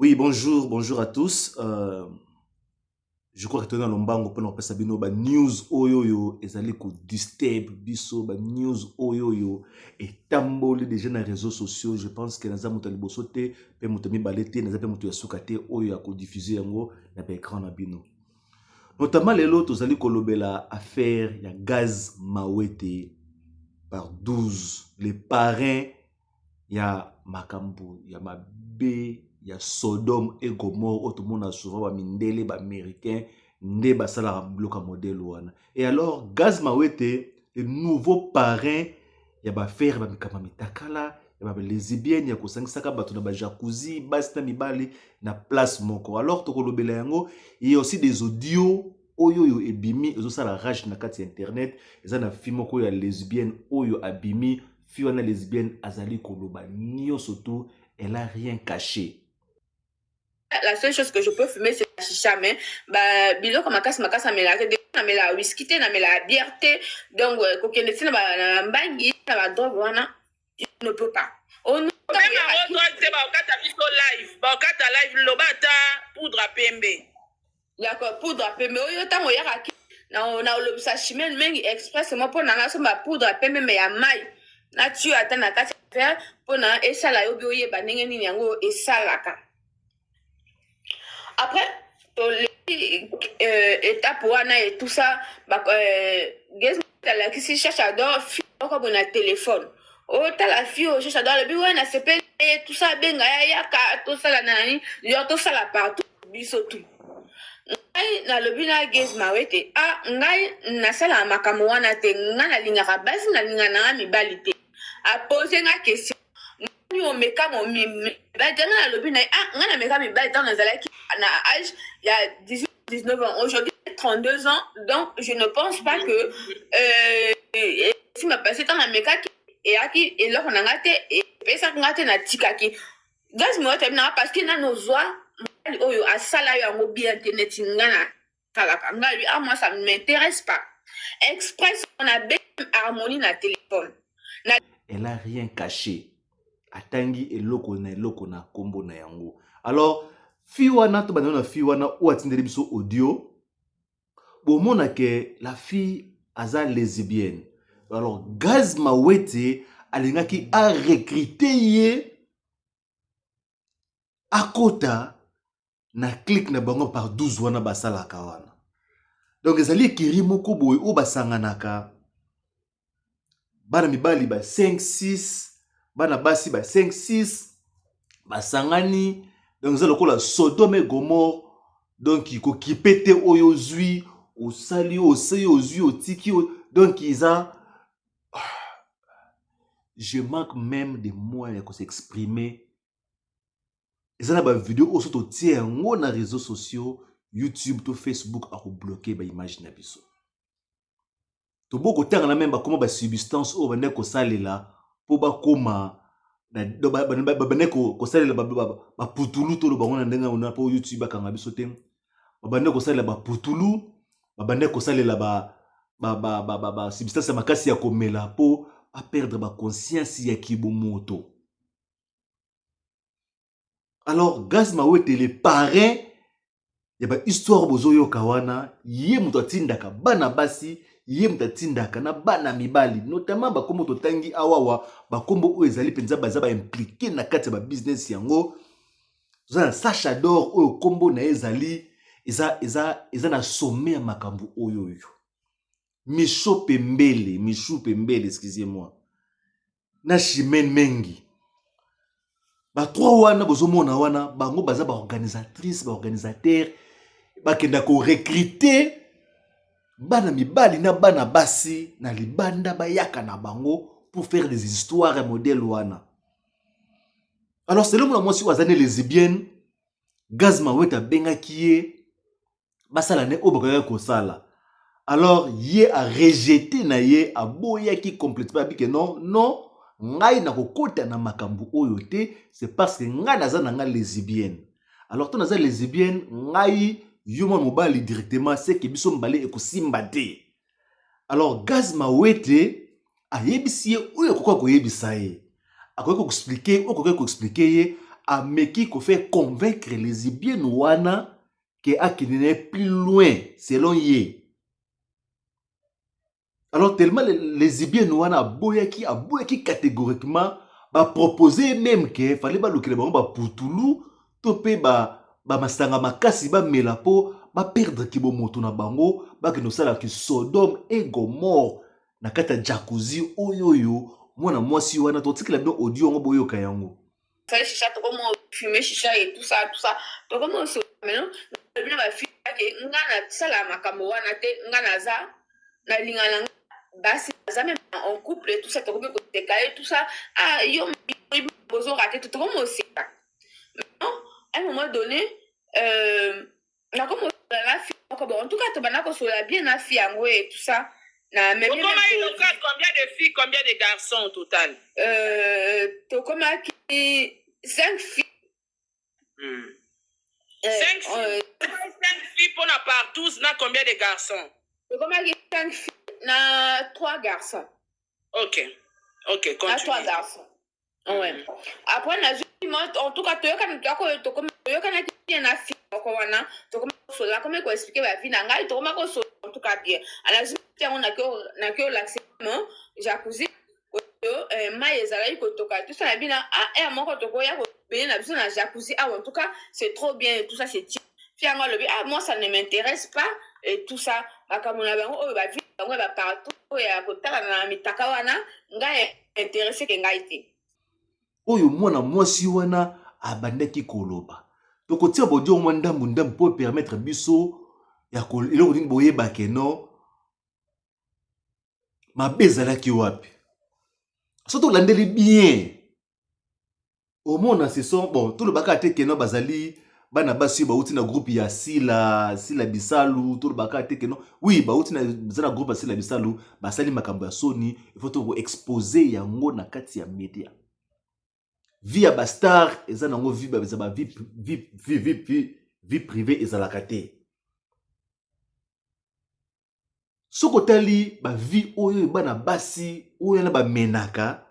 Oui, bonjour, bonjour à tous. Je crois que toza na lombango mpona kopesa bino ba news oyo oyo ezali kodisturb biso, ba news oyo oyo etamboli déjà na réseaux sociaux. Je pense que naza moto ya liboso te mpe moto ya mibale te, naza mpe moto ya suka te oyo ya kodiffuse yango na baécran na bino. Notamment lelo tozali kolobela affaire ya Gaz Mawete par 12, le parrain ya makambo ya mabe ya Sodome et Gomorrhe oyo tomona souvent bamindele, baaméricain nde basalaka biloko ya modèle wana. Et alors Gaz Mawete, le nouveau parrain ya baaffaire bamikamba mitakala ya balesbienne, ya kosangisaka bato na bajacuzzi, basi na mibali na place moko. Alors tokolobela yango. Et aussi des audios oyo oyo ebimi ezosala rage na kati ya internet. Eza na fille moko ya lesbienne oyo abimi. Fille wana lesbienne azali koloba nyonso tu, elle a rien caché. La seule chose que je peux fumer, c'est la chicha, mais ba biloko makasi makasi namelaka te. Namela whisky te, namela bière te. Donc kokende ti na bambangi, na badrogue wana, je ne peux pas. Obenga drogue te, bakokata biso live, bakokata live. Loba ata poudre ya pembe. D'accord, poudre ya pembe. Oyo ntango oyakaki na olobisa chimene mingi expressement mpo na nga somba poudre ya pembe, mais ya mai natio ata na kati ya verre mpona esala yo bi oyeba ndenge nini yango esalaka. Après toleki étape wana et tout ça, Gaz alakisi Chachador fille moko boye na telefone. Otala fille oyo, Chachador alobi we nasepeli ye, tout ça, abenga ya yaka tosala na nani, genre tosala partout biso tu. Ngai nalobi na Gaz Mawete: a ngai nasalaka makambo wana te, ngai nalingaka basi, nalingaka nanga mibali te. Apose nga question: nani omeka mibali te? Ngai nalobi na ye: ah, ngai nameka mibali ntango nazalaki na âge ya 18 19 ans. Aujourd'hui 32 ans, donc je ne pense pas que nsima passé ntango namekaki eyaki eloko na nga te, epesaki nga te, natikaki. Gaz Mawete abi nanga parce que nano ozwa mobali oyo asala yo yango bien te neti nga nasalaka. Ngai lui: ah, moi ça ne m'intéresse pas. Express on a harmonie na téléphone na. Elle a rien caché, atangi eloko na eloko na nkombo na yango. Alors fille wana, to bandeko na fille wana oyo atindeli biso audio, bomona ke la fille aza lesbienne. Alors Gaz Mawete alingaki arecrute ye akota na clique na bango par 12 wana basalaka wana. Donc ezali ekiri moko boye oyo basanganaka bana mibali ba 5 6, bana basi ba 5 6 basangani. Donc eza lokola Sodome et Gomorrhe. Donc kokipe te oyo ozwi, osali, osali, ozwi, otiki. Donc eza, je manque même de moyens ya kos'exprimer. Eza na bavideo oyo so totie yango na réseaux sociaux, YouTube to Facebook akobloquer baimage na biso. Toboki kotanga na même bakoma basubstance oyo bandeki kosalela mpo bakoma, babandeki kosalela baputulu. Toloba bango na ndenge wana mpo YouTube bakanga biso te. Babandeki kosalela baputulu, babandeki kosalela basubstance ya makasi ya komela mpo baperdre baconscience ya kibomoto. Alors Gaz Mawete, le parrain ya bahistoire bozoyoka wana, ye moto atindaka bana basi, ye moto atindaka na bana mibali, notamment bakombo totangi awawa, bakombo oyo ezali mpenza baza baimpliqué na kati ya babusiness yango. Toza na Sacha Dor oyo nkombo na ye ezali eza na sommet ya makambo oyo oyo Micho Pembele, Michu Pembele, excusez-moi, na Chimene Mengi. Batrois wana bozomona wana, bango baza baorganisatrice, baorganisateur. Bakenda korecrute bana mibali na bana basi na libanda, bayaka na bango pour faire des histoires ya modèle wana. Alors selon mona mwasi oyo aza ne lesbienne, Gaz Mawete abengaki ye basala ne oyo bakokaki kosala. Alors ye arejeté na ye, aboyaki complètement, abi ke non, non, ngai nakokota na makambo oyo te, c'est parce que ngai naza na ngai lesbienne. Alors to naza lesbienne, ngai yo mwana mobali directement seke biso mibale ekosimba te. Alors Gaz Mawete ayebisi ye oyo akoki koyebisa ye, akoki koexpliquer oyo akoki koexpliquer ye. ameki kofaire convaincre lesbienne wana ke akende na ye plus loin selon ye. Alors tellement lesbienne wana aboyaki, aboyaki catégoriquement, bapropose même ke fallait balukela bango baputulu to mpe bamasanga makasi bamela mpo baperdre kibomoto na bango, bakende kosala ki Sodome et Gomorre na kati ya jacuzzi oyo oyo mwana mwasi wana. Totikela bino audio yango boyoka yango. Sali shisha, tokomi ofume shisha et tout ça, tout ça, tokomi osola. Maintenant bino bafille ke nga nasala makambo wana te, nga naza nalinga na nga basi, naza même en couple et tout ça. Tokomi koseka et tout ça. Ah, yo bozorater te, tokomi oseka. Maintenant, à un moment donné, nakomi kosolola na fille moko. Bon, en tout cas tobanda kosolola bien na fille yango et tout ça na même. Okomaki local, combien de filles, combien de garçons au total? Tokomaki cinq filles. Cinq filles. Cinq filles mpona partout na combien de garçons? Tokomaki cinq filles na trois garçons. Ok, Na trois continue. garçons, ouais. Après nazwi, en tout cas toyokana, toyokanaki bien na fille moko wana. Tokoma kosolola, akomi koexpliquer bavie na ngai, tokoma kosolola en tout cas bien. Alazwi yango, naki olakisa mo jacuzzi oyo mai ezalaki kotoka, tout ça. Na bino, ah, heure moko tokoya kobene na biso na jacuzzi awa, en tout cas c'est trop bien et tout ça. C'est fille yango alobi: "Ah, moi ça ne m'intéresse pas" et tout ça. Makambo na bango oyo, bavie bango ya bapartout oyo ya kotala na mitaka wana, ngai intéressé ke ngai te. Oyo mwana mwasi wana abandaki koloba, tokotia bodio mwa ndambu ndambu mpo permettre biso ya eloko nini boyeba ke no mabe ezalaki wapi. So tolandeli bien, omona ce sont, bon, tolobaka te ke no bazali bana basi oyo bauti na groupe ya Sila, Sila Bisalu. Tolobaka te ke no, oui, bauti na, baza na groupe ya Sila Bisalu, basali makambo ya soni, il faut tokoexposer yango na kati ya media. Vie ya bastar eza nango vie, eza ba vie privée ezalaka te. Soki otali bavie oyo bana basi oyo wana bamenaka,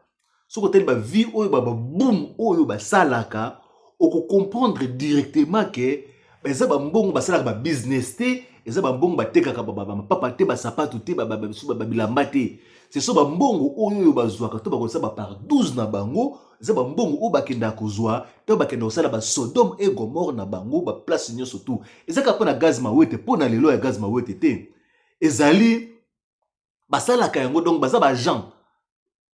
soki otali bavie oyo bababoum oyo basalaka, okocomprendre directement ke eza bambongo basalaka babusiness te, eza bambongo batekaka bamapapa te, basapatu te, babilamba te. Ce sont bambongo oyo oyo bazwaka to bakosala bapar 12 na bango. Eza bambongo oyo bakendaka kozwa to bakendaka kosala basodome et Gomorrhe na bango, baplace nyonso tu. Eza kaka mpo na Gaz Mawete, mpo na lelo ya Gaz Mawete te, ezali basalaka yango. Donc baza baagent.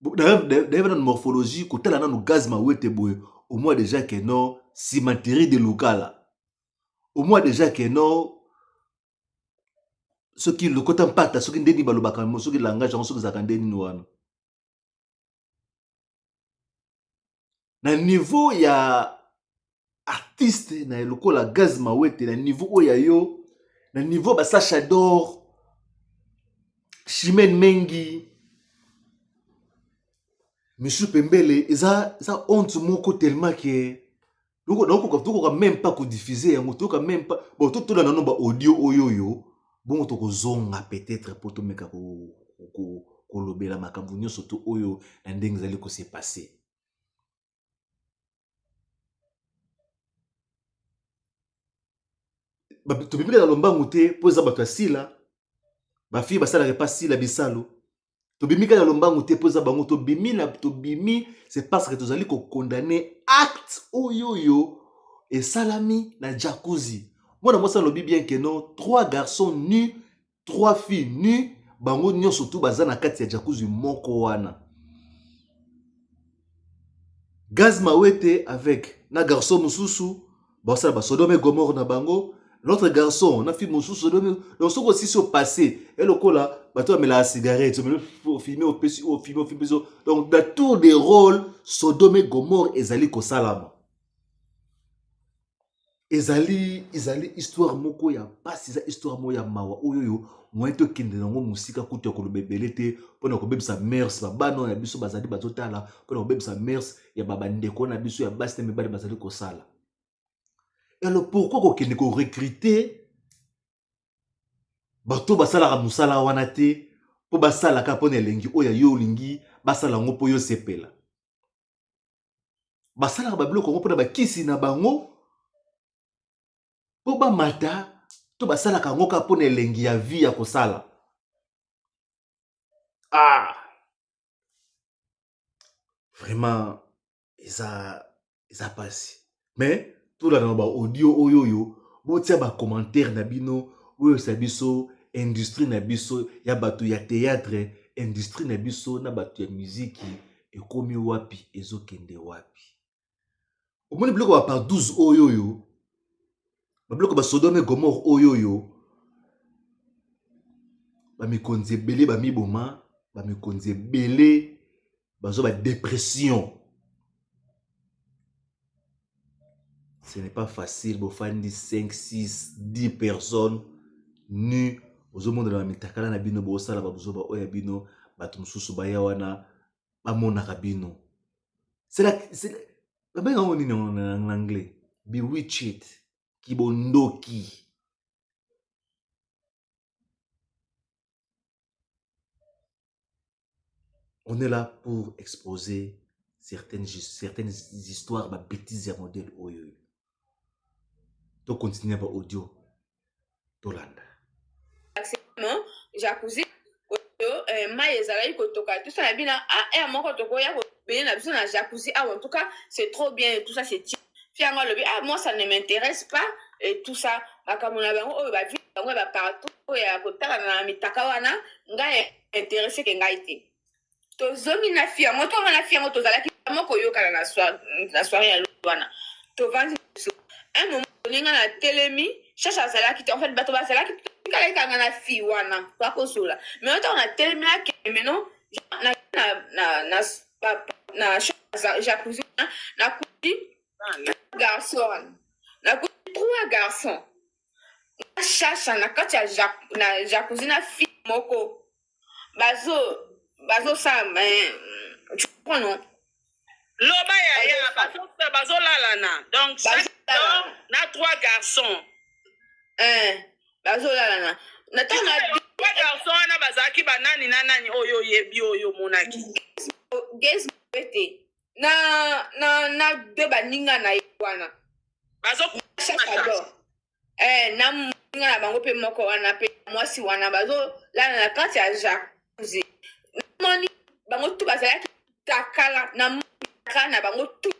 D'ailleurs nanu morphologie, kotala nanu Gaz Mawete boye, au moins déjà ke non, cimenterie de Lukala, au moins déjà ke non, soki lokota mpata, soki ndeni balobaka, soki langage yango, soki ezalaka nde nini wana na niveau ya artiste na lokola Gaz Mawete, na niveau oyo ya yo, na niveau basacha d'or, Chimene Mengi, Misu Pembele, eza honte moko tellement ke tokoka même pas kodiffuser yango, tokoka même pas. Bon, totala nano baaudio oyo oyo bongo tokozonga peut-être mpo tomeka kolobela makambo nyonso to oyo na ndenge ezali kose passer. Tobimika na lombangu te mpo eza bato ya Sila, bafille basalaka epa Sila Bisalo. Tobimi kaka na lombangu te mpo eza bango. Tobimi na tobimi, c'est parce que tozali kocondamner acte oyo oyo esalami na jacuzzi. Mwana mwasi alobi bien ke non, trois garçons nus, trois filles nues, bango nyonso tu baza na kati ya jacuzzi moko wana. Gaz Mawete avec na garçon mosusu basala basodome Gomorrhe na bango, l'autre garçon na fille mosusu sodome. Donc soki osisi opasse e lokola bato bamelaka cigarette, ofime, opesi, ofime, ofime. Donc na tour de rôle, Sodome Gomorrhe ezali kosalama. Ezali histoire moko ya mpasi, eza histoire moko ya mawa oyo oyo moyen tokende nango mosika kutu ya koloba ebele te mpona kobebisa mœurs babana oyo ya biso bazali bazotala, mpona kobebisa mœurs ya bandeko na biso ya basi na mibali bazali kosala. Alors pourquoi kokende korecruter bato basalaka mosala wana te, mpo basalaka mpona elengi oyo ya yo olingi basala yango mpo yo sepela? Basalaka babiloko yango mpona bakisi na bango mpo bamata, to basalaka yango kaka mpona elengi ya vie ya kosala. Ah, vraiment eza eza pasi. Mais tolanda na baaudio oyo oyo, botia bacommentaire na bino, boyebisa biso industrie na biso ya bato ya théâtre, industrie na biso na bato ya miziki ekomi wapi, ezokende wapi. Omoni biloko ba par 12 oyo oyo, babiloko ba Sodome Gomorre oyo oyo, bamikonzi ebele bamiboma, bamikonzi ebele bazwa ba dépression. Ce n'est pas facile. Bofandi 5, 6, 10 personnes nu, ozomona na mitakala na bino, bosala babuzoba oyo ya bino, bato mosusu baya wana bamonaka bino. Babenga yango nini en anglais? Bewitched, kibondoki. On est là pour exposer certaines histoires, ba bêtises ya modèle oyo. To continuer ba audio. Tolanda. Jacuzzi oyo mai ezalaki kotoka, tout ça na bino, ah, air moko tokoya kobene na biso na jacuzzi awa, en tout cas c'est trop bien, tout ça c'est fi. Yango alobi: ah, moi ça ne m'intéresse pas et tout ça. Makambo na bango oyo, bavi bango ya bapartout oyo ya kotala na mitaka wana, ngai intéressé ke ngai te. Tozongi na fi yango, ntongo na fi yango tozalaki moko koyokana na soirée ya wana. Tovandi biso, un moment donné nga na telemi, Chacha azalaki te. En fait bato bazalaki, tikalaki kanga na fi wana twakosola. Mais ntango na telemi akende meno na jacuzzi wana, nakuti garçon wana, nakuti trois garçons na Chacha na kati ya na jacuzzi na fille moko, bazosala, tu comprends, non? Loba yaya, bazolalana donc na trois garçons. Bazolalana na ntango na Trois garçons wana bazalaki banani na nani oyo oyebi, oyo omonaki? Gaz te, na deux baninga na ye wana. Bazo Na moninga na bango mpe moko wana mpe mwasi wana bazolala na kati ya jacuzzi. Namoni bango tu bazalaki takala na kaka na bango tu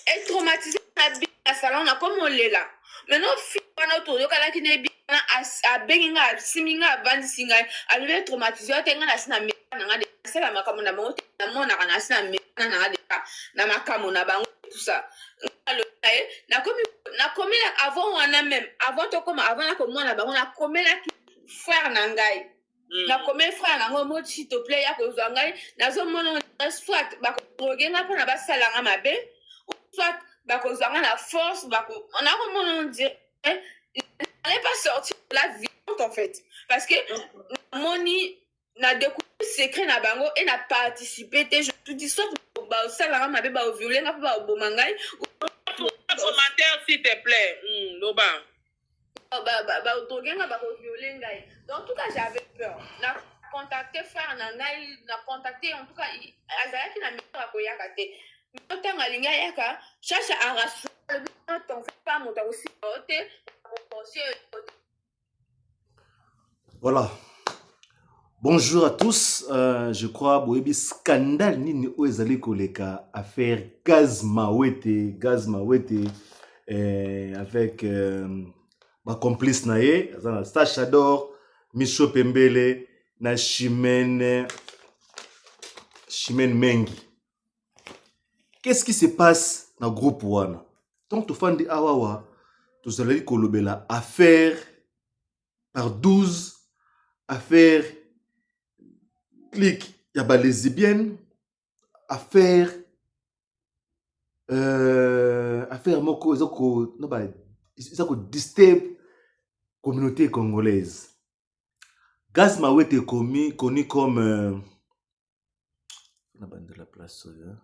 etraumatisé na bi na salon. Nakomi olela. Maintenant fille wana toyokanaki na yebi wana, abengi ngai, asimbi ngai, avandisi ngai, alobi: etraumatisé yo te, ngai nasi na meka na ngai, nasala makambo na bango te, namonaka nasi na mekana na ngai deja na makambo na bango, tout ça. Alobi na ye, nakomi avant wana, même avant tokoma, avant nakomona bango, nakomelaki frère na ngai. Nakomeli frère na ngai moti: s'il te plaît, ya kozwa ngai, nazomona soit bakodroguer ngai mpona basala nga mabe, soit bakozwa ngai na force. Nakomona on dirait n'allait pas sortir de la vivante en fait, parce que namoni na découvrir secret na bango e na participer te. Je te dis, soit basalanga mabe, baviole nga mpo baboma ngai. Commentaire s'il te plaît. Loba. Badroguer nga, bakoviole ngai. Donc en tout cas j'avais peur. Na contacté frère na ngai, na contacté, en tout cas azalaki na mesure akoyaka te. Ntango alingi ayaka, Chacha arassurer: t'en fais pas, moto akosimba yo te, akoforcer yo te. Voilà. Bonjour à tous. Je crois boyebi scandale nini oyo ezali koleka, affaire Gaz Mawete, Gaz Mawete avec ba complice na ye, aza na Sacha Dor, Micho Pembele na Chimène Chimène Mengi. Qu'est-ce qui se passe na groupe wana? Donc tofandi awawa, tozalaki kolobela affaire par 12, affaire clique ya balesbienne, affaire moko eza ko na ba eza kodisturb communauté congolaise. Gaz Mawete connu comme na bandela place oyo.